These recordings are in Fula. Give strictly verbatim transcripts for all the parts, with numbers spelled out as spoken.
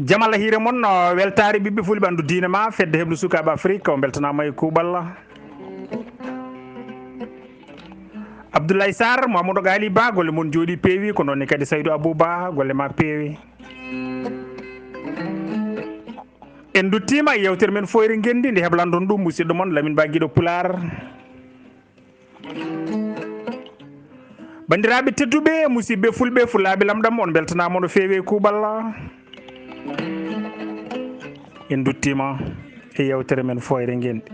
Jam Allah hiire mon, o weltaare ɓiɓɓe fulɓe, ɓanndu diine ma, fedde heblu sukaaɓe Afrik, o mbeltanaama e kuuɓal. Abdoulaye Sarr, Mamadou Ghali Ba, golle mon jooɗi peewi, ko noon ne kadi Saydou Abou Ba, golle ma peewi. En nduttiima e yewtere men Fooyre Ngenndi, nde heblanoɗon ɗum musidɗo mon Lamine Ba Giɗo Pulaar. Banndiraaɓe tedduɓe, musidɓe fulɓe, fulaaɓe lamɗam, on mbeltanaama no feewi e kuuɓal. En nduttiima e yewtere men Fooyre Ngenndi.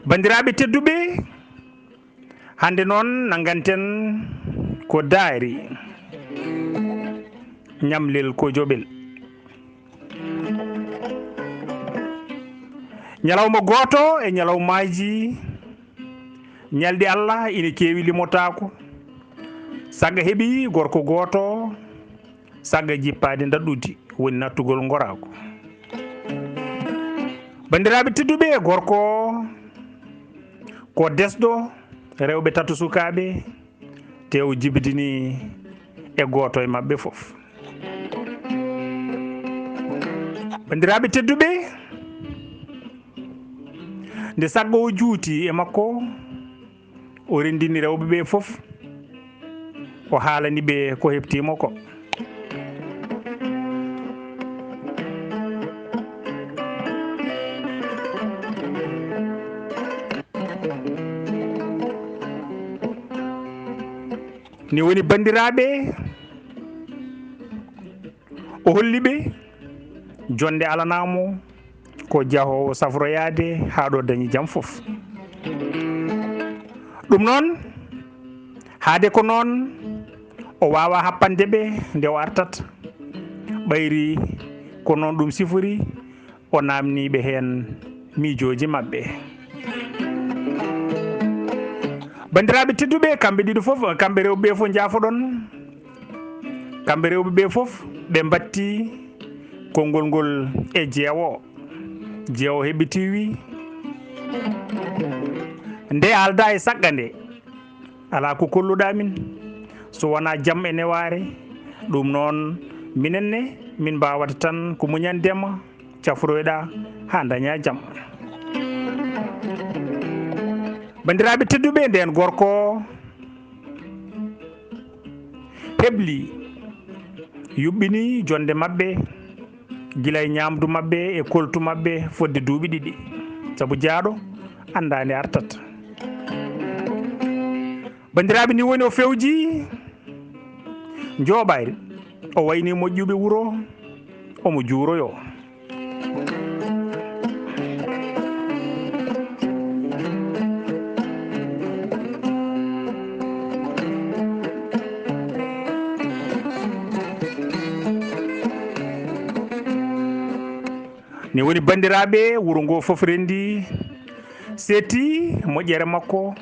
Banndiraaɓe tedduɓe, hannde noon nannganten ko daari ñamlel ko joɓel. Ñalawma gooto e ñalawmaaji ñalɗi Allah ina keewi, limotaako. Saga heɓi gorko gooto, saga jippaade ndaɗɗudi, woni nattugol ngoraagu. Banndiraaɓe tedduɓe, gorko ko desɗo rewɓe tato sukaaɓe, te o jibidini e gooto e maɓɓe fof. Banndiraaɓe tedduɓe, nde saga o juuti e makko, o renndini rewɓe ɓe fof, o haalani ɓe ko heɓtiimo ko. Ni woni, banndiraaɓe, o holli ɓe jonnde alanaamo ko jahoowo safroyaade haa ɗo dañi jam fof. Ɗum noon, haade ko noon o waawa happande ɓe nde o artat, ɓayri ko noon ɗum sifori, o naamnii ɓe heen miijooji maɓɓe. Banndiraaɓe tedduɓe, kamɓe ɗiɗo fof, kamɓe rewɓe ɓe fof njaafoɗon. Kamɓe rewɓe ɓe fof, ɓe mbatti konngol ngol e jeewo. Jeewo heɓɓiti, wi: "Nde alda e saga nde, alaa ko kolluɗaa min, so wonaa jam e newaare. Ɗum noon, minen ne, min mbaawata tan ko muñande ma, cafroyɗaa haa dañaa jam." Banndiraaɓe tedduɓe, ndeen gorko hebli, yuɓɓini jonnde maɓɓe, gila e ñaamdu maɓɓe e koltu maɓɓe fodde duuɓi ɗiɗi, sabu jaaɗo anndaa nde artata. Banndiraaɓe, ni woni o fewji njooɓaari, o wayni moƴƴuɓe wuro, omo juuroyoo. Ni woni, banndiraaɓe, wuro ngo fof renndi, seetti moƴƴere makko,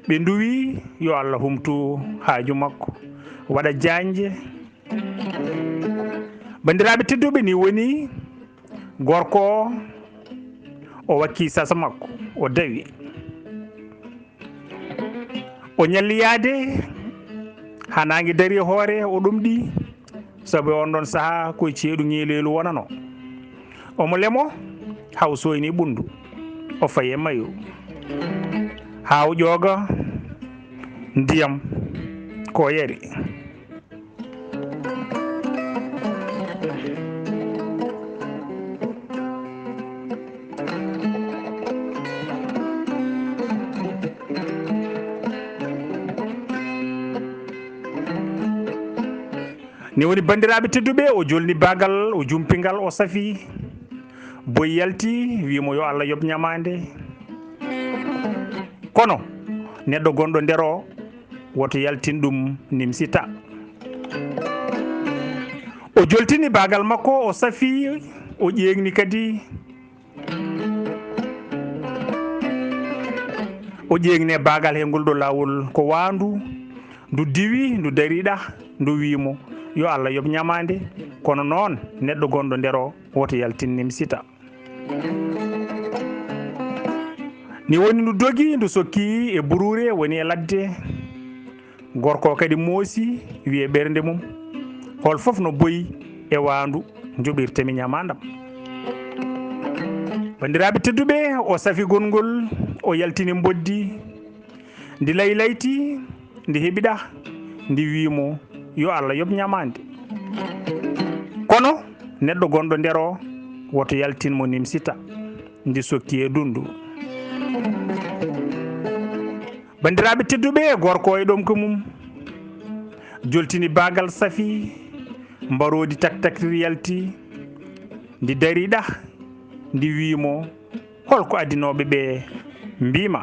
ɓe nduwi yo Allah humtu haaju makko, waɗa jaañde. Banndiraaɓe tedduɓe, ni woni gorko o, o wakki sasa makko, o dawi. O ñalli yaade haa naange dari e hoore, o ɗomɗi, sabu e on ɗon sahaa ko e ceeɗu ŋeeleelu wonanoo. Omo lemo haa o sooyni ɓunndu, o fayi e mayo, haa o ƴooga ndiyam ko o yari. Ni woni, banndiraaɓe tedduɓe, o jolni baagal, o jumpi ngal, o safi. Boy yalti, wii mo yo Allah yoɓ ñamaande. Kono neɗɗo gonɗo nder o, woto yaltin ɗum nimsita. O joltini baagal makko, o safi, o ƴeeŋni kadi. O ƴeeŋni e baagal he ngol ɗo laawol ko waandu, ndu diwi, ndu dariɗa, ndu wii mo yo Allah yoɓ ñamaande. Kono noon, neɗɗo gonɗo nder o, woto yaltin nimsita. Ni woni ndu dogi, ndu sokki e buruure, woni e ladde. Gorko o kadi moosi, wi'i e ɓernde mum, "Hol fof no boyi e waandu, njoɓirtemi ñamaandam." Banndiraaɓe tedduɓe, o safi gongol, o yaltini mboddi, ndi laylayti, ndi heɓiɗa, ndi wi'i mo, "Yo Allah yoɓ ñamaande." Kono neɗɗo gonɗo nder o, woto yaltin mo nimsita, ndi sokki e dundu. Banndiraaɓe tedduɓe, gorko e ɗomka mum joltini baagal, safi mbaroodi, taktakiri yalti, ndi dariɗa, ndi wi'i mo, "Hol ko adinooɓe ɓe mbii ma?"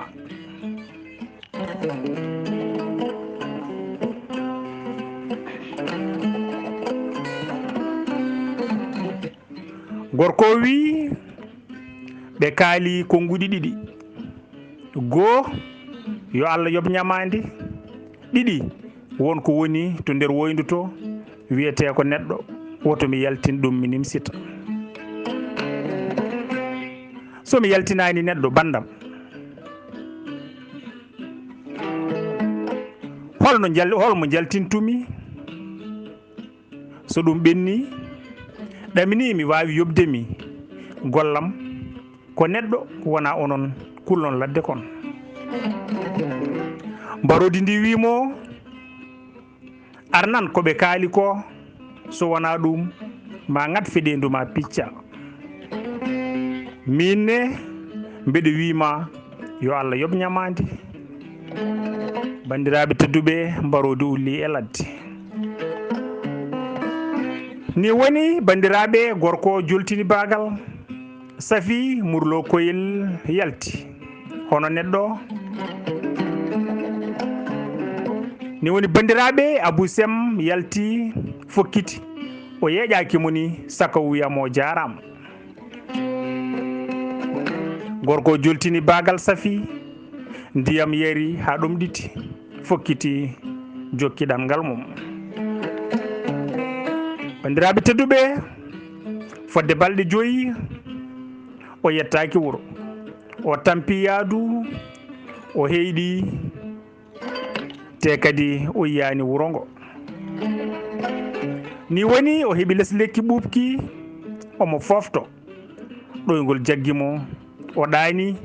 Gorko o wi'i, "Ɓe kaali konnguɗi ɗiɗi. Goo, yo Allah yoɓ ñamaande. Ɗiɗi, won ko woni to nder woyndu to, wiyetee ko neɗɗo, woto mi yaltin ɗum, mi nimsita. So mi yaltinaani neɗɗo banndam, holno njal-, hol mo njaltintumi? So ɗum ɓenni, ɗamini mi waawi yoɓde mi gollam, ko neɗɗo, wona onon kullon ladde kon." Mbaroodi ndi wi'i mo, "Arnan ko ɓe kaali ko, so wona ɗum, ma ŋat feɗeendu ma picca. Miin ne, mbeɗa wi'i ma, yo Allah yoɓ ñamaande." Banndiraaɓe tedduɓe, mbaroodi ulli e ladde. Ni woni, banndiraaɓe, gorko o joltini baagal, safi murlo koyel, yalti hono neɗɗo. Ni woni, banndiraaɓe, Abuu Sem yalti, fokkiti. O yeeƴaaki mo ni, saka o wi'a mo jaaraama. Gorko o joltini baagal, safi ndiyam, yari haa ɗomɗiti, fokkiti, jokki ɗanngal mum. Banndiraaɓe tedduɓe, fodde balɗe joyi, o yettaaki wuro. O tampi yaadu, o heyɗi, te kadi o yiyaani wuro ngo. Ni woni o heɓi les lekki ɓuuɓki, omo foofto. Ɗoyngol jaggi mo, o ɗaani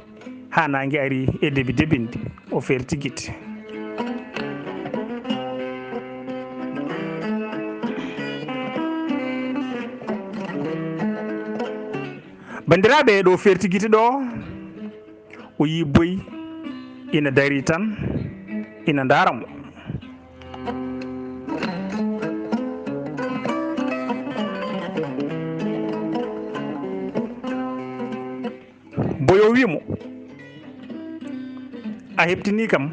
haa naange ari e debi debinde, o ferti gite. Banndiraaɓe, ɗo ferti gite ɗo, o yii boy ina darii tan, ina ndaara mo. Boy o wii mo, "A heɓtinii kam?"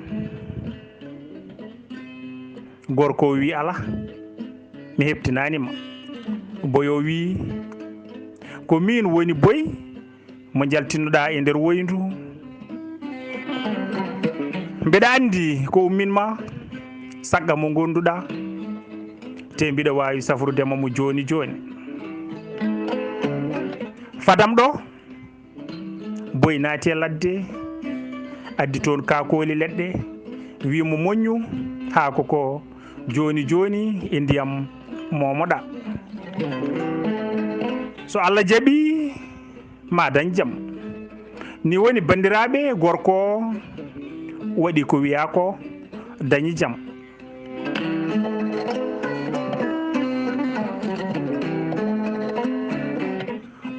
Gorko o wii, "Alaa, mi heɓtinaani ma." Boy o wii, "Ko miin woni boy mo njaltinnoɗaa e nder woyndu. Mbeɗa anndi ko ummin ma, sagga mo ngonduɗaa, te mbiɗa waawi safrude ma mo jooni jooni." Fadam ɗo, boy naati e ladde, addi toon kaakooli leɗɗe, wii mo, "Moƴƴu haako ko jooni jooni e ndiyam moomoɗaa. So Allah jaɓii, ma dañ jam." Ni woni, banndiraaɓe, gorko o waɗi ko wiyaa ko, dañi jam.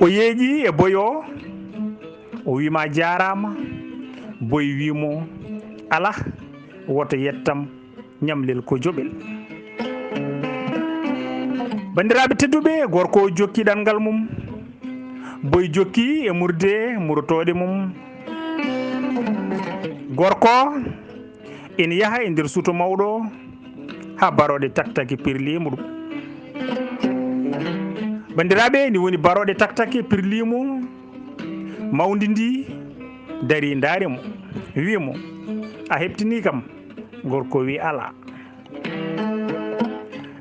O yeeƴi e boy o, o wii, "Ma jaaraama." Boy wii mo, "Alaa, woto yettam, ñamlel ko joɓel." Banndiraaɓe tedduɓe, gorko o jokki ɗanngal mum. Boy jokki e murde murotooɗe mum. Gorko ina yaha e nder suuto mawɗo haa barooɗe taktaki pirlii mo ɗum. Banndiraaɓe, ni woni barooɗe taktaki pirlii mo, mawndi ndi darii ndaari mo, wii mo, "A heɓtinii kam?" Gorko wii, "Alaa."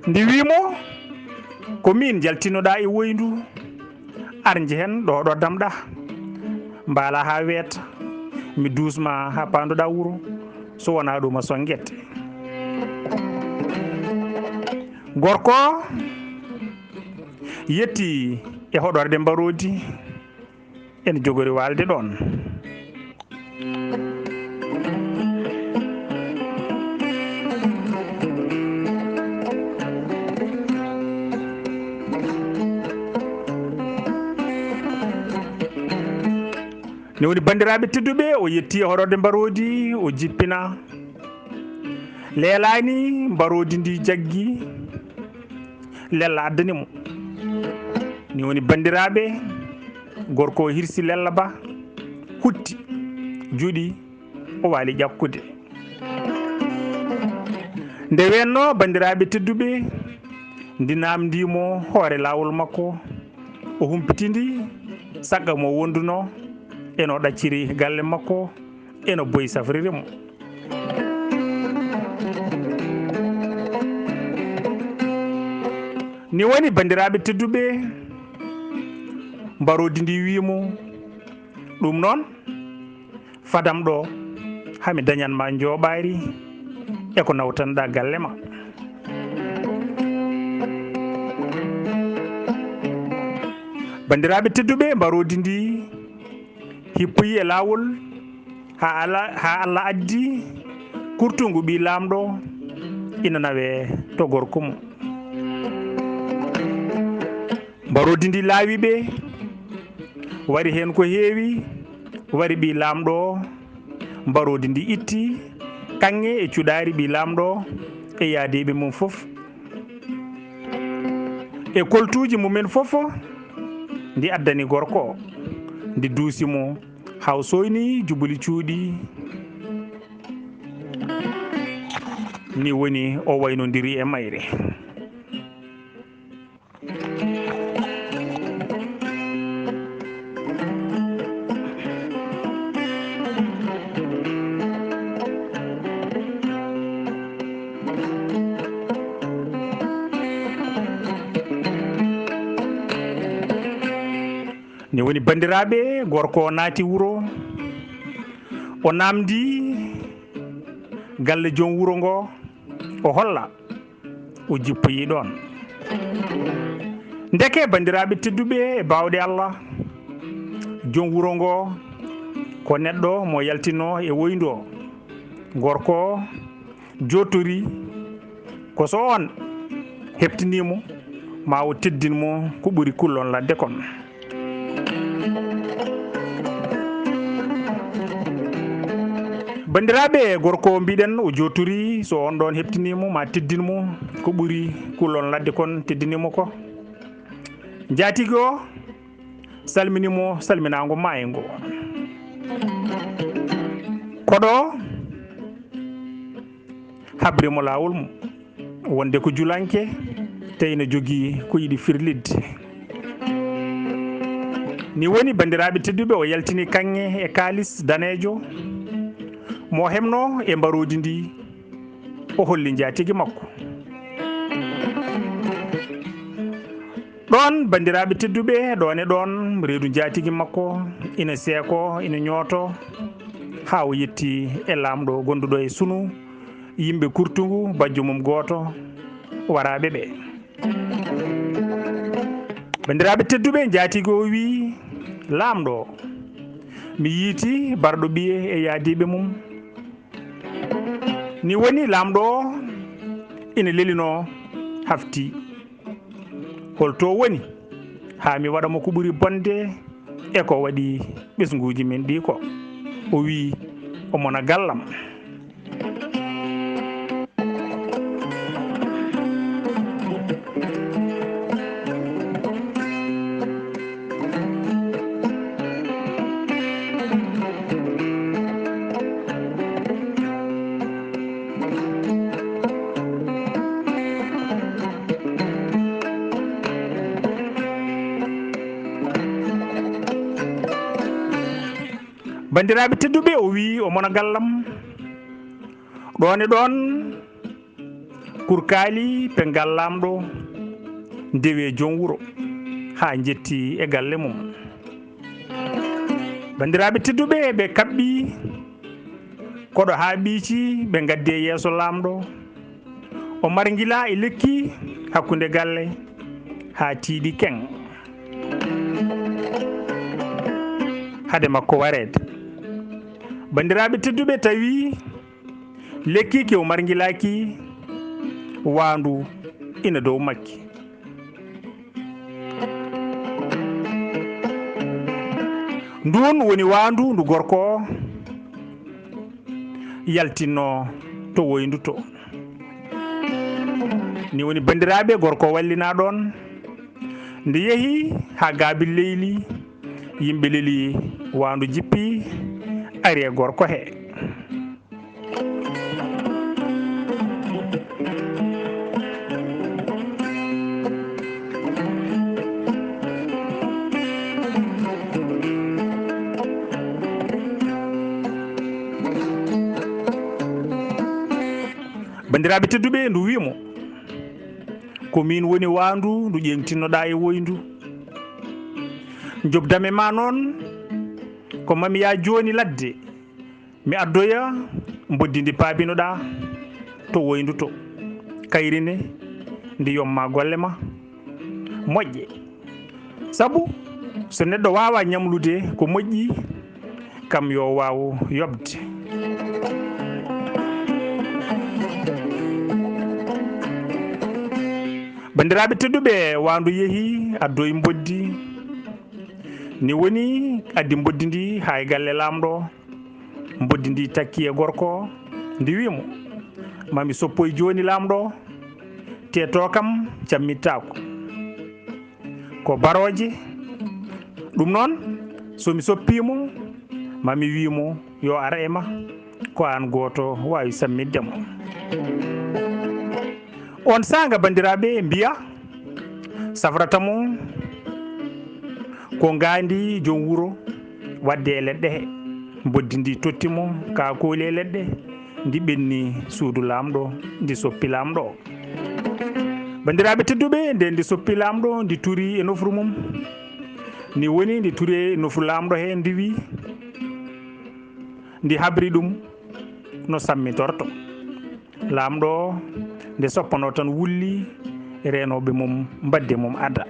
Ndi wii mo, "Ko miin njaltinnoɗaa e woyndu, Ar njehen ɗo, ɗo damɗa. Mbaala haa weeta. Mi duusma haa paandoɗa wuro. So wonaa ɗum a sonnget. Gorko yetti e hoɗorde mbaroodi. Ene jogori waalde ɗoon. Ne woni, banndiraaɓe tedduɓe, o yetti e hoɗorde mbaroodi, o jippina. Leelaani, mbaroodi ndi jaggi, lella addani mo. Ni woni, banndiraaɓe, gorko o hirsi lella ba, hutti, juɗi, o waali ƴakkude. Nde weenno, banndiraaɓe tedduɓe, ndi naamndi mo hoore laawol makko, o humpitindi, saqa mo wondunoo, eno ɗacciri galle makko, eno boyi safriri mo. Ni woni, banndiraaɓe tedduɓe, mbaroodi ndi wii mo, "Ɗum noon, fadam ɗo, hami dañan ma njooɓaari e ko nawtanɗa galle ma." Banndiraaɓe tedduɓe, mbaroodi ndi hippoyi e laawol, haa Alla, haa Alla addi kurtungu ɓii laamɗo ina nawee to gorko mum. Mbaroodi ndi laawi ɓe, wari heen ko heewi, wari ɓii laamɗo o, mbaroodi ndi itti kaŋŋe e cuɗaari ɓii laamɗo o e yaadiiɓe mum fof. E koltuuji mumen fof, ndi addani gorko o, ndi duusi mo, haa o sooyni jubuli cuuɗi. Ni woni o waynondiri e mayre. Ni woni, banndiraaɓe, gorko o naati wuro, o naamndi galle joom wuro ngo, o holla, o jippoyi ɗoon. Ndeke, banndiraaɓe tedduɓe e baawɗe Allah, joom wuro ngo ko neɗɗo mo yaltinoo e woyndo. Gorko o jootori ko so oon heɓtinii mo, ma o teddin mo ko ɓuri kullon ladde kon. Banndiraaɓe, gorko o mbiɗen o jootori, so oon ɗoon heɓtinii mo, ma teddin mo ko ɓuri kullon ladde kon teddinii mo ko. Njaatigi o salmini mo salminaango maaygo. Koɗo habri mo laawol mum, wonde ko julanke, tawi ina jogii ko yiɗi firlitde. Ni woni, banndiraaɓe tedduɓe, o yaltini kaŋŋe e kaalis daneejo mo heɓnoo e mbaroodi ndi, o holli njaatigi makko. Ɗoon, banndiraaɓe tedduɓe, ɗoon e ɗoon, reedu njaatigi makko ina seeko, ina ñooto, haa o yetti e laamɗo gonduɗo e sunu yimɓe kurtungu, bajjo mum gooto, waraaɓe ɓe. Banndiraaɓe tedduɓe, njaatigi o wii, "Laamɗo, mi yiiti barɗo ɓiye e yaadiiɓe mum." Ni woni, laamɗo o ina lelinoo, hafti. "Holto woni haa mi waɗa mo ko ɓuri bonde e ko waɗi ɓesnguuji men ɗi ko?" O wii, "O mona gallam." Banndiraaɓe tedduɓe, o wii, "O mona gallam." Ɗoon e ɗoon, kurkaali pe ngal laamɗo ndewe joom wuro. haa njetti e galle mum. Banndiraaɓe tedduɓe, ɓe kaɓɓi koɗo haa ɓiici, ɓe ngaddi e yeeso Laamɗo. O marngila e lekki hakkunde galle haa tiiɗi keŋ. Hade makko wareede, banndiraaɓe tedduɓe, tawi lekki ki o marngilaaki, waandu ina dow makki. Nduun woni waandu ndu gorko o yaltinno to woyndu to. Ni woni, banndiraaɓe, gorko o wallina ɗoon. Nde yehi haa gaabil leyli, yimɓe leli waandu, jippi, ari e gorko he. Banndiraaɓe tedduɓe, ndu wi'i mo, "Ko miin woni waandu ndu ƴeeŋtinnoɗaa e woyndu. Njoɓdam e ma noon, ko mami yaa jooni ladde, mi addoya mboddi ndi paabinoɗaa to woyndu to. Kayri ne, ndi yomma golle ma moƴƴe. Sabu so neɗɗo waawaa ñamlude ko moƴƴi, kam yo waaw yoɓde." Banndiraaɓe tedduɓe, waandu yehi, addoyi mboddi. Ni woni, addi mboddi ndi haa e galle Laamɗo. Mboddi ndi takki e gorko o, ndi wi'i mo, "Mami soppoy jooni Laamɗo, te to kam cammittaako. Ko barooje. Ɗum noon, so mi soppii mo, mami wii mo yo ar e ma. Ko aan gooto waawi sammitde mo." Oon saanga, banndiraaɓe, mbiya safrata mo ko ngaandi joom wuro waɗde e leɗɗe he. Mboddi ndi totti mo kaakooli e leɗɗe, ndi ɓenni suudu Laamɗo, ndi soppi Laamɗo o. Banndiraaɓe tedduɓe, nde ndi soppi Laamɗo, ndi turi e nofru mum. Ni woni, ndi turi e nofru Laamɗo he, ndi wi, ndi habri ɗum no sammitorto. Laamɗo o, nde soppanoo tan, wulli reenooɓe mum, mbadde mum ada.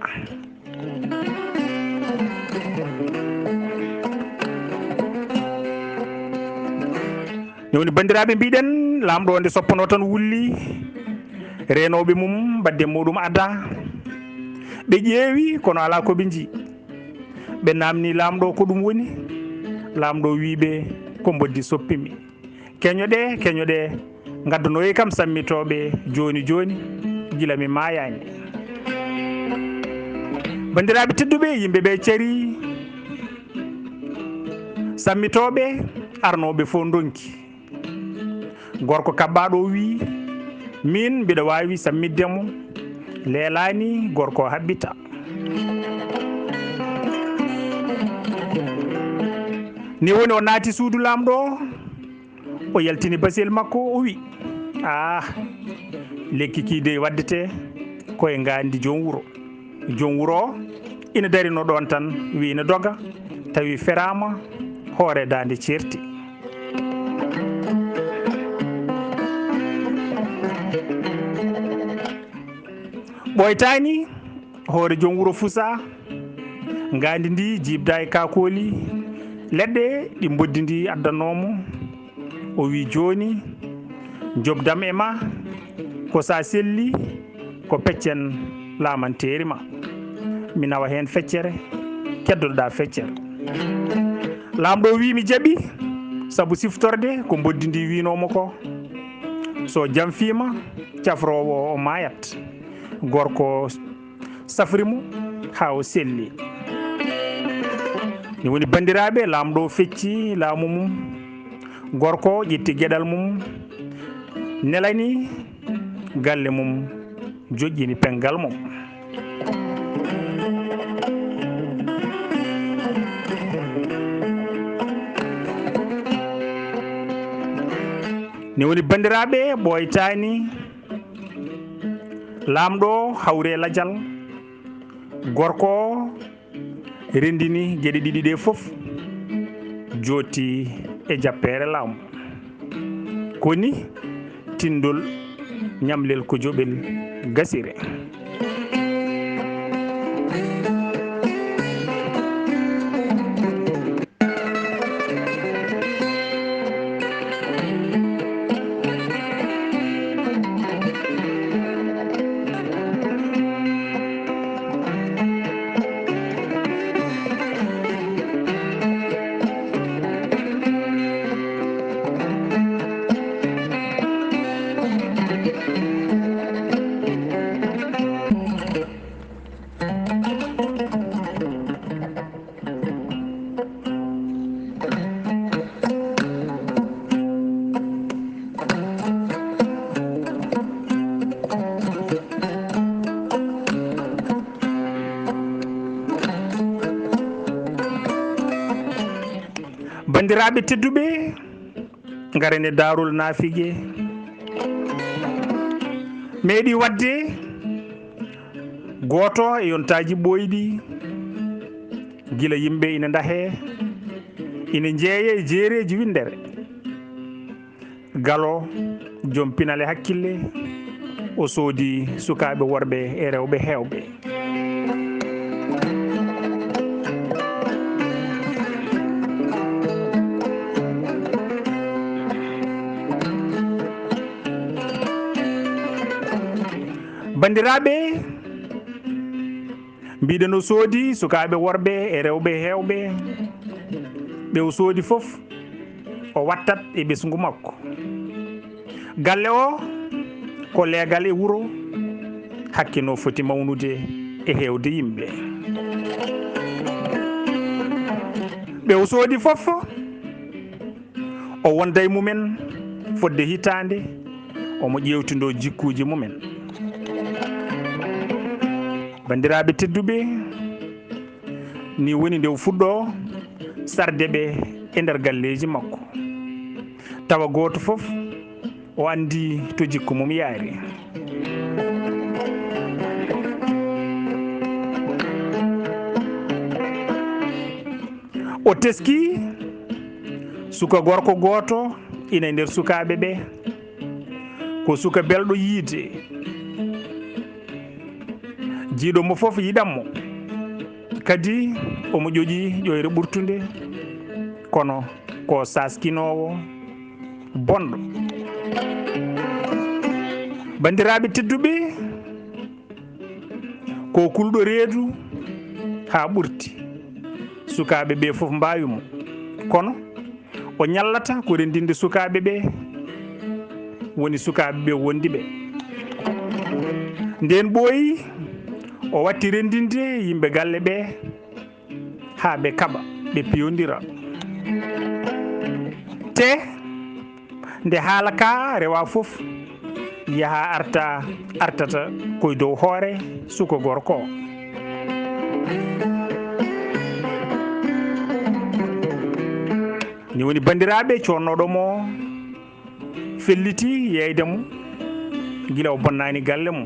Ni woni, banndiraaɓe, mbiɗen, Laamɗo o, nde soppanoo tan, wulli reenooɓe mum, mbadde muɗum ada. Ɓe ƴeewi, kono alaa ko ɓe njii. Ɓe naamni Laamɗo ko ɗum woni. Laamɗo wii ɓe, "Ko mboddi soppi mi." Keñoɗe, keñoɗe, ngaddanoyi kam sammitooɓe jooni jooni, gila mi maayaani. Banndiraaɓe tedduɓe, yimɓe ɓe cari sammitooɓe, arnooɓe fof ndonki. Gorko kaɓɓaaɗo o wii, "Miin mbiɗa waawi sammitde mo." Leelaani gorko o haɓɓita. Ni woni o naati suudu Laamɗo o, o yaltini basel makko, o wi, "Ah, lekki kii dey waddete ko e ngaandi joom wuro." Joom wuro o ina darino ɗoon tan, wi ina doga, tawi feraama, hoore daande ceerti. Ɓooytaani, hoore joom wuro fusaa, ngaandi ndi jiibda e kaakooli leɗɗe ɗi mboddi ndi addannoo mo. O wi, "Jooni, njoɓdam e ma, ko so a selli, ko peccen laamanteeri ma. Mi nawa heen feccere, keddoɗaa feccere." Laamɗo wi, "Mi jaɓi, sabu siftorde ko mboddi ndi wiinoo mo ko. So jamfiima, cafroowo o maayat." Gorko safri mo haa o selli. Ni woni, banndiraaɓe, Laamɗo fecci laamu mum. Gorko ƴetti geɗal mum, nelani galle mum, joƴƴini penngal mum. Ni woni, banndiraaɓe, ɓooytaani, Laamɗo hawri e lajal. Gorko o renndini geɗe ɗiɗi ɗe fof, jooɗti e jappeere laamu. Ko ni tinndol ñamlel ko joɓel gasire. Banndiraaɓe tedduɓe, ngaren e daarol naafiije. Meeɗi waɗde gooto e yontaaji ɓooyɗi, gila yimɓe ina ndahee, ina njeeyee e jeereeji winndere. Galo, joom pinal e hakkille, o soodi sukaaɓe worɓe e rewɓe heewɓe. Banndiraaɓe, mbiɗen o soodi sukaaɓe worɓe e rewɓe heewɓe. Ɓe o soodi fof, o wattat e ɓesngu makko. Galle o ko leegal e wuro, hakke no foti mawnude e heewde yimɓe. Ɓe o soodi fof, o wonda e mumen fodde hitaande, omo ƴeewtindoo jikkuuji mumen. Banndiraaɓe tedduɓe, ni woni nde o fuɗɗoo sarde ɓe e nder galleeji makko. Tawa gooto fof o anndi to jikku mum yaari. O teski suka gorko gooto ina e nder sukaaɓe ɓe. Ko suka belɗo yiide. Jiiɗo mo fof yiɗan mo. Kadi omo ƴoƴi ƴoyre ɓurtunde, kono ko saskinoowo bonɗo. Banndiraaɓe tedduɓe, ko kulɗo reedu haa ɓurti. Sukaaɓe ɓe fof mbaawi mo, kono o ñallata ko renndinde sukaaɓe ɓe, woni sukaaɓe ɓe wondi ɓe. Ndeen ɓooyi, o watti renndinde yimɓe galle ɓe, haa ɓe kaɓa, ɓe piyondira. Te nde haala ka rewa fof, yaha arta, artata koye dow hoore suka gorko o. Ni woni, banndiraaɓe, coodnooɗo mo felliti yeeyde mo, gila o bonnaani galle mum.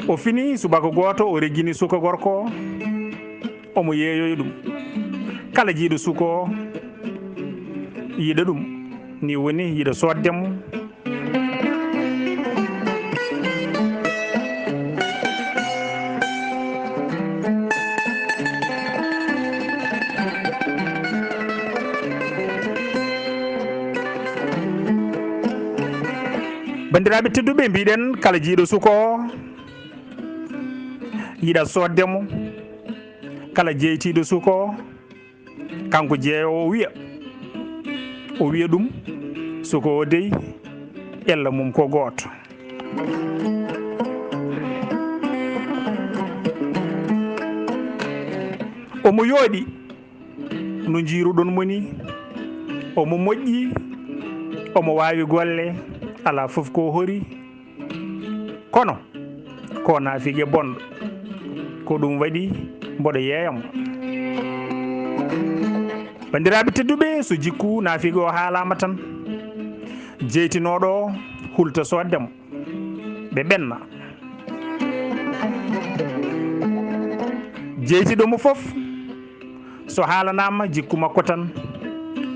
O fini subaka gooto, o reggini suka gorko o, omo yeeyoya ɗum. Kala jiiɗo suka o yiɗa ɗum, ni woni yiɗa soodde mo. Banndiraaɓe tedduɓe, mbiɗen kala jiiɗo suka o yiɗa soodde mo, kala jeytiiɗo suka o, kanko jeeyoowo o wiya, o wiya ɗum, suka o dey, ella mum ko gooto. Omo yooɗi no njiiruɗon mo ni, omo moƴƴi, omo waawi golle, alaa fof ko hori. Kono ko naafiiqe bonɗo, ko ɗum waɗi mboɗo yeeyamo. Banndiraaɓe tedduɓe, so jikku naafiiqe o haalaama tan, jeytinooɗo o hulta soodde mo, ɓe ɓenna. Jeytiiɗo mo fof, so haalanaama jikku makko tan,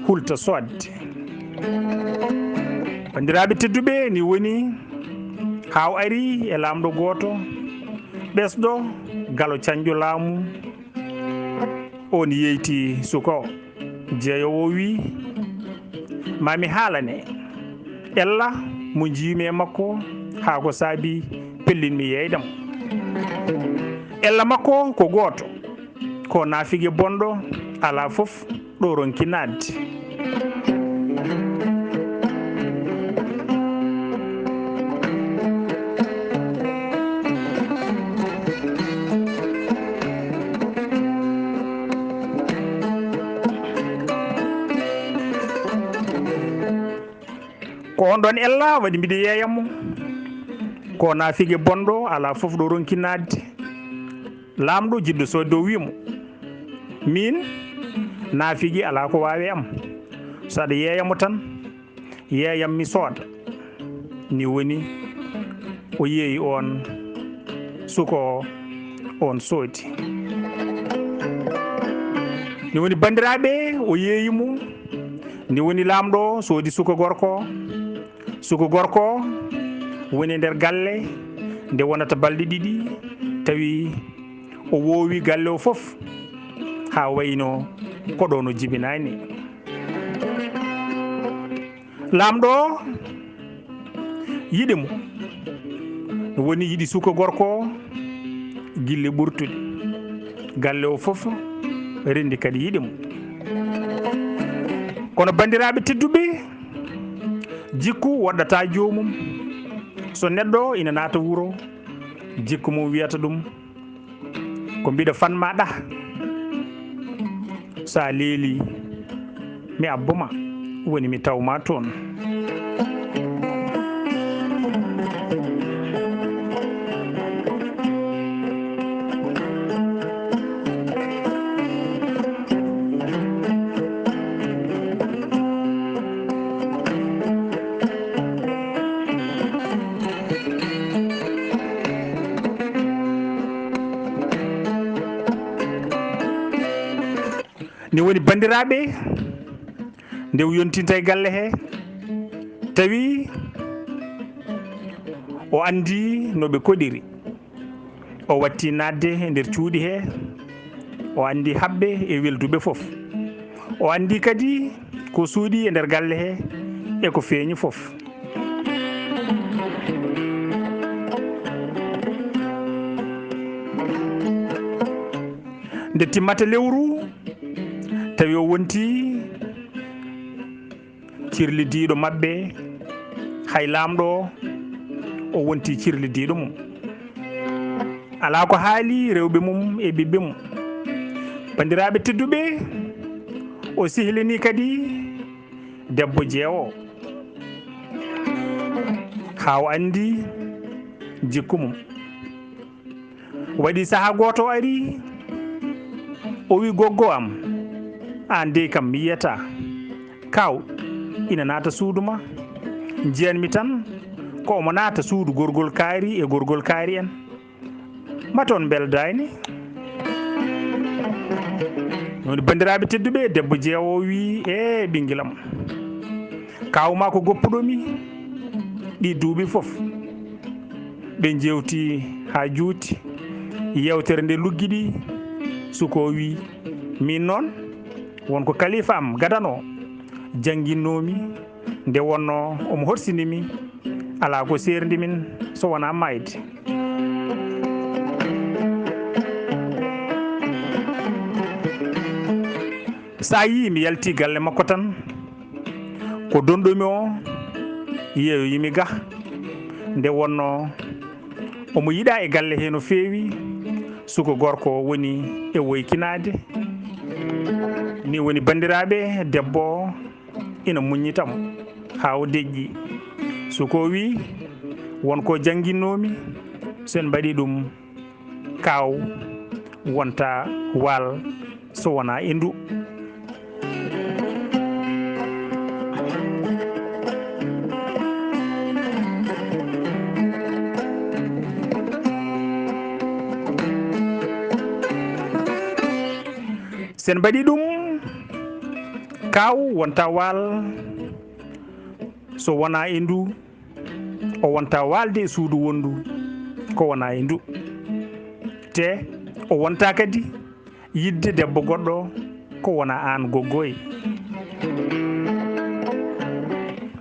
hulta soodde. Banndiraaɓe tedduɓe, ni woni haa o ari e laamɗo gooto, ɓesɗo, galo cañƴo laamu, oon yeeyti suka o. Jeeyoowo o wii, "Ma mi haalane ella mo njiimi e makko, haa ko saabi pellinmi yeeyde mo." Ella makko ko gooto, ko naafige bonɗo, alaa fof ɗo ronki naatde. Ko on ɗon ella waɗi mbiɗa yeeya mo. Ko naafige bonɗo, alaa fof ɗo ronki naatde. Laamɗo jiɗɗo soodde o wii mo, "Miin, naafige alaa ko waawi am. So aɗa yeeya mo tan, yeeyam mi sooda." Ni woni o yeeyi oon suka o, oon soodi. Ni woni banndiraaɓe, o yeeyi mo. Ni woni laamɗo soodi suka gorko o. Suka gorko o woni e nder galle nde wonata balɗe ɗiɗi, tawi o woowi galle o fof haa wayno ko ɗo no jibinaani. Laamɗo o yiɗi mo, woni yiɗi suka gorko o gille ɓurtuɗe. Galle o fof renndi kadi yiɗi mo. Kono banndiraaɓe tedduɓe, jikku woɗɗataa joomum. So neɗɗo ina naata wuro, jikku mum wiyata ɗum, "Ko mbiɗa fan ma ɗa. So a leeli, mi abbo ma, woni mi taw ma toon." Ni woni banndiraaɓe, nde o yontinta e galle he, tawi o anndi no ɓe koɗiri. O watti naatde e nder cuuɗi he, o anndi haɓɓe e welduɓe fof. O anndi kadi ko suuɗi e nder galle he e ko feeñi fof. Nde timmata lewru, tawi o wonti cirlidiiɗo maɓɓe, hay laamɗo o, o wonti cirlidiiɗo mum. Alaa ko haali rewɓe mum e ɓiɓɓe mum. Banndiraaɓe tedduɓe, o sehlini kadi debbo jeewo, haa o anndi jikku mum. Waɗi sahaa gooto o ari, o wi, "Goggo am, aan dey kam mi yiyataa. Kaaw ina naata suudu ma, njiyanmi tan ko omo naata suudu gorgol kaari e gorgol kaari en. Ma toon mbeldaani?" Woni banndiraaɓe tedduɓe, debbo jeewo o wi, "E ɓinngel am, kaaw ma ko goppuɗo mi ɗi duuɓi fof." Ɓe njeewti haa juuti, yeewtere nde luggiɗi, suka o wi, "Miin noon, won ko kalifa am gadano jannginnoomi, nde wonnoo omo horsini mi, alaa ko seerndi min so wonaa maayde." So a yii mi yalti galle makko tan, ko donɗomi o yeeyoyimi ga, nde wonnoo omo yiɗaa e galle he no feewi, suka gorko woni e woykinaade. Ni woni banndiraaɓe, debbo o ina muññita mo haa o deƴƴi. Suka o wi, "Won ko jannginnoomi, so en mbaɗii ɗum, kaaw wonta waal so wonaa e ndu." En mbaɗi ɗum, kaaw wonta waal so wonaa e ndu, o wonta waalde e suudu wonndu ko wonaa e ndu. Te o wonta kadi yiɗde debbo goɗɗo ko wonaa aan goggoy.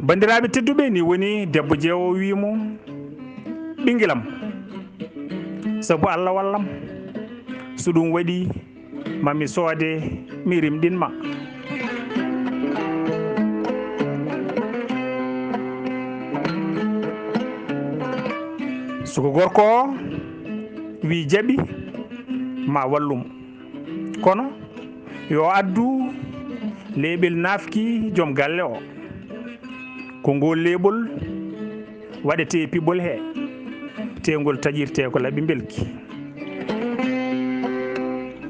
Banndiraaɓe tedduɓe, ni woni debbo jeewo wii mo, "Ɓinngel am, sabu Alla wallam, so ɗum waɗi, ma mi soode, mi rimɗin ma." Suko gorko o wii jaɓi, ma wallum. Kono yo addu leeɓel naafki joom galle o. Ko ngol leeɓol waɗetee piɓol he, te ngol taƴirtee ko laɓi mbelki.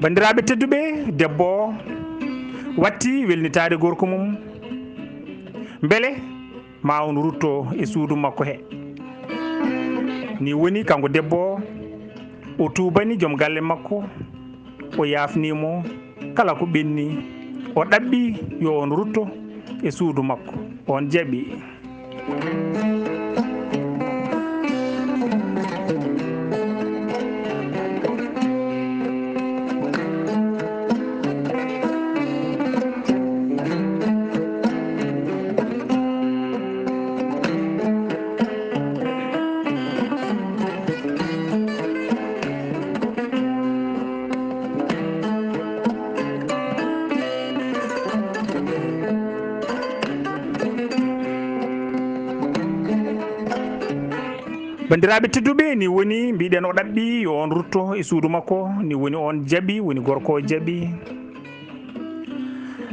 Banndiraaɓe tedduɓe, debbo o watti welnitaade gorko mum, mbele ma on rutto e suudu makko he. Ni woni kanko debbo o, o tuubani joom galle makko, o yaafni mo kala ko ɓenni, o ɗaɓɓi yo on rutto e suudu makko. On jaɓi. Banndiraaɓe tedduɓe, ni woni mbiɗen o ɗaɓɓi yo on rutto e suudu makko, ni woni on jaɓi, woni gorko o jaɓi.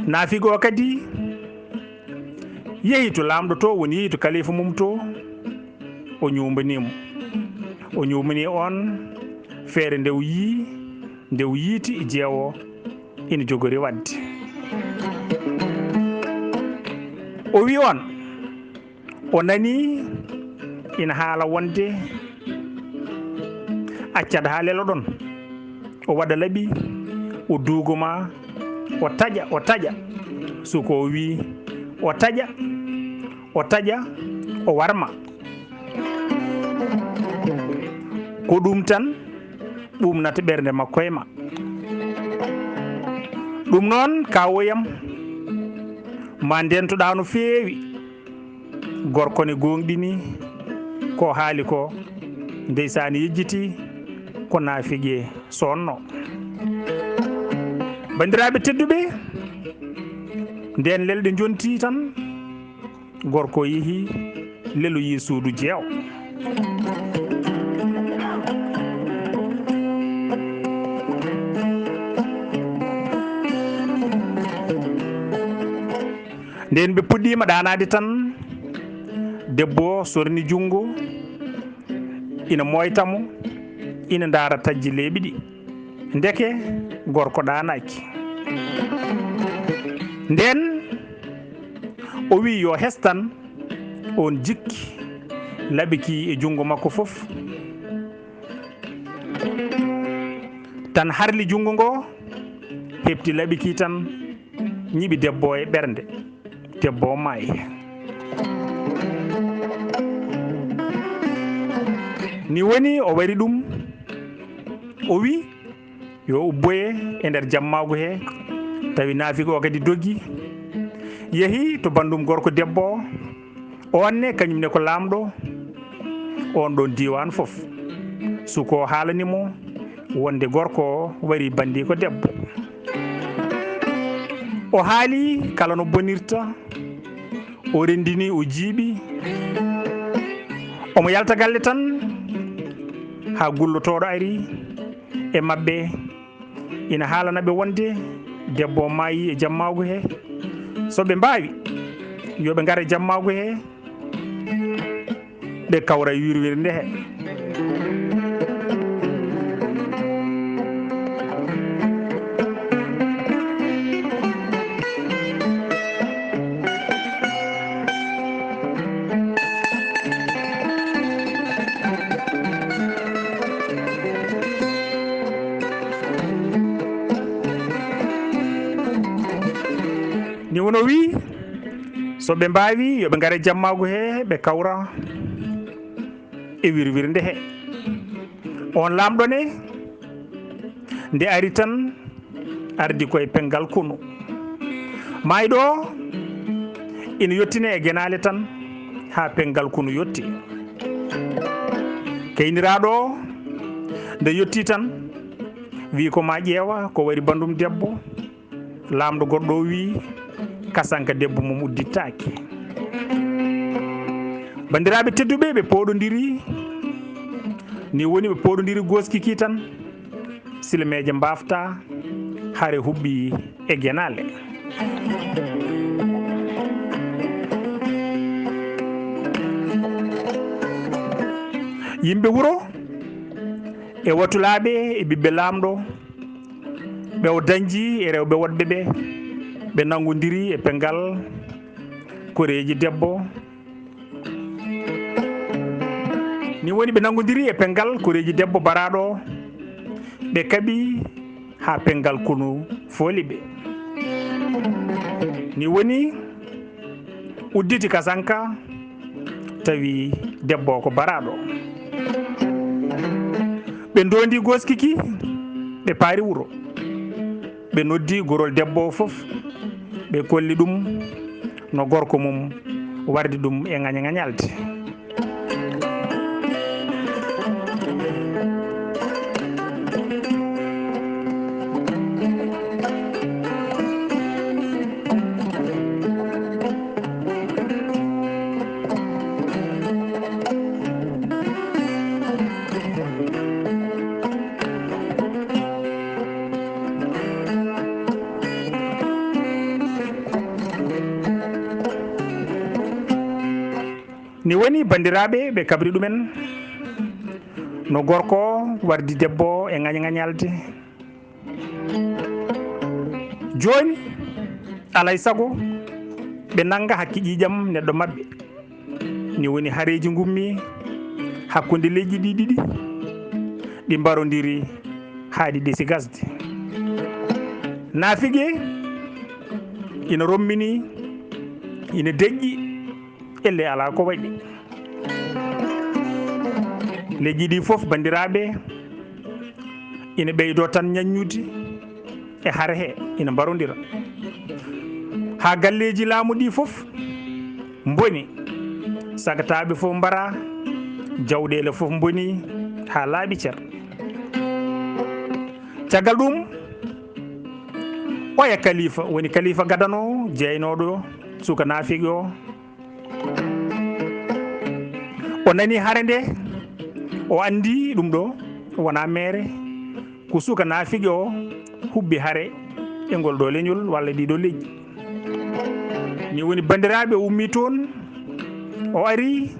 Naafigo o kadi yehi to laamɗo to, woni yehi to kalifa mum to, o ñuumbanii mo. O ñuumbanii on feere nde o yii, nde o yiiti jeewo ina jogori waɗde. O wii on, o nanii ina haala wonde accat haa leloɗon, o waɗa laɓi, o duugo ma, o taƴa, o taƴa. Suko o wii, o taƴa, o taƴa, o warma. Ko ɗum tan ɓuumnata ɓernde makko e ma. Ɗum noon, kaawoyam, ma ndentoɗaa no feewi. Gorko ne gooŋɗini ko haali ko, ndeysaan, yejjiti ko naafiqe sonno. Banndiraaɓe tedduɓe, ndeen lelɗe njonti tan, gorko yehi leloyi suudu jeewo. Ndeen ɓe puɗɗiima ɗaanaade tan, debbo o sorni junngo, ina mooyta mo, ina ndaara taƴji leeɓi ɗi. Ndeke gorko ɗaanaaki. Ndeen o wii yo hestan oon jikki laɓi ki e junngo makko fof. Tan harli junngo ngo, heɓti laɓi ki tan, ñiɓi debbo o e ɓernde. Debbo o maayi. Ni woni o wari ɗum, o wii yo ubboye e nder jammaagu he, tawi naafiqe o kadi dogi, yehi to banndum gorko debbo o. On ne, kañum ne ko laamɗo oon ɗoon diiwaan fof. Suko o haalani mo wonde gorko o wari banndiiko debbo. O haali kala no bonirta, o renndini, o jiiɓi. Omo yalta galle tan, haa gullotooɗo ari e maɓɓe. Ina haalana ɓe wonde debbo o maayi e jammaagu he. So ɓe mbaawi, yo ɓe ngar e jammaagu he, ɓe kawra wirwirnde he. Kono wi, so ɓe mbaawi, yo ɓe ngare jammaagu he, ɓe kawra e wirwirnde he. On laamɗo ne, nde ari tan, ardi koye penngal konu. Maayɗo o ina yottine e genaale tan haa penngal konu yotti. Keyniraaɗo o nde yotti tan, wi ko ma ƴeewa ko wari banndum debbo. Laamɗo goɗɗo o wi, kasanka debbo mum uddittaake. Banndiraaɓe tedduɓe, ɓe pooɗondiri, ni woni ɓe pooɗondiri gooski ki tan, silmeeje mbaafta, hare huɓɓi e genaale. Yimɓe wuro e watulaaɓe e ɓiɓɓe laamɗo, ɓe o dañji e rewɓe woɗɓe ɓe, ɓe nanngodiri e penngal koreeji debbo. Ni woni ɓe nanngodiri e penngal koreeji debbo baraaɗo, ɓe kaɓi haa penngal konu fooli ɓe. Ni woni udditi kasanka, tawi debbo o ko baraaɗo. Ɓe ndoondi gooski ki, ɓe paari wuro. Ɓe noddi gorol debbo o fof, ɓe kolli ɗum no gorko mum wardi ɗum e ŋaña-ŋañalde. Ni woni, banndiraaɓe, ɓe kabri ɗumen no gorko wardi debbo e ŋaña-ŋañalde. Jooni, alaa e sago, ɓe nannga hakke ƴiiƴam neɗɗo maɓɓe. Ni woni hareeji ngummi hakkunde leƴƴi ɗi ɗiɗi, ɗi mbarondiri haa ɗi ɗesi gasde. Naafiqe ina rommini, ina deƴƴi, ellee alaa ko waɗi. Leƴƴi ɗi fof, banndiraaɓe, ina ɓeydoo tan ñaññude e hare he, ina mbarondira. Haa galleeji laamu ɗi fof mboni, sagataaɓe fof mbara, jawɗeele fof mboni haa laaɓi cer. Caggal ɗum, oya kalifa, woni kalifa gadano, jeeynooɗo suka naafiqe o, o nani hare nde, o anndi ɗum ɗo wonaa meere, ko suka naafiqe o huɓɓi hare e ngol ɗo leñol walla ɗii ɗo leƴƴi. Ni woni, banndiraaɓe, o ummii toon, o ari,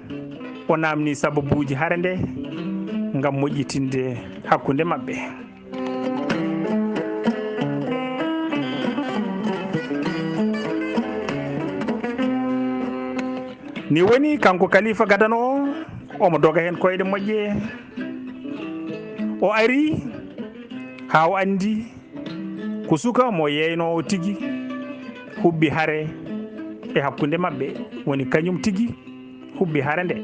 o naamnii sababuuji hare nde ngam moƴƴitinde hakkunde maɓɓe. Ni woni, kanko kalifa gadano o, omo doga heen koyɗe moƴƴe. O ari haa o anndi ko suka mo yeeynoowo tigi huɓɓi hare e hakkunde maɓɓe, woni kañum tigi huɓɓi hare nde.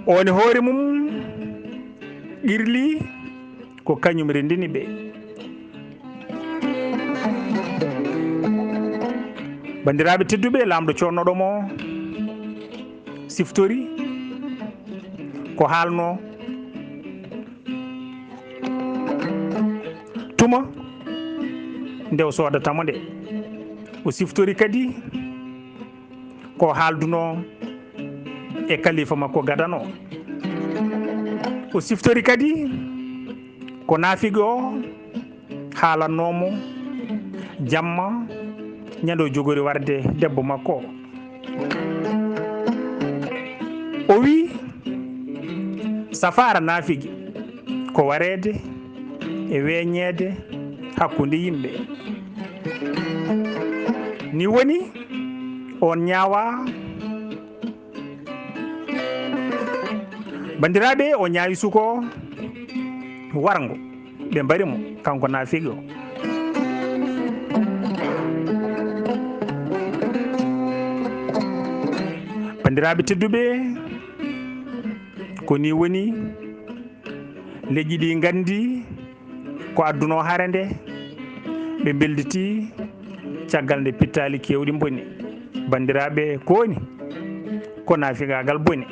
Oon e hoore mum qirli ko kañum renndini ɓe. Banndiraaɓe tedduɓe, laamɗo coodnooɗo mo siftori ko haalnoo tuma nde o soodata mo nde. O siftori kadi ko haaldunoo e kalifa makko gadano. O siftori kadi ko naafiqe o haalannoo mo jamma ñande o jogori warde debbo makko o. O wi, safaara naafiqe ko wareede e weññeede hakkunde yimɓe. Ni woni, on ñaawa Banndiraaɓe, o ñaawi suko warngo, ɓe mbari mo, kanko naafiqe o. Banndiraaɓe tedduɓe, ko ni woni, leƴƴi ɗi nganndi ko adduno hare nde, ɓe mbelditii caggal nde pittaali keewɗi mboni. Banndiraaɓe, ko woni ko naafigaagal boni.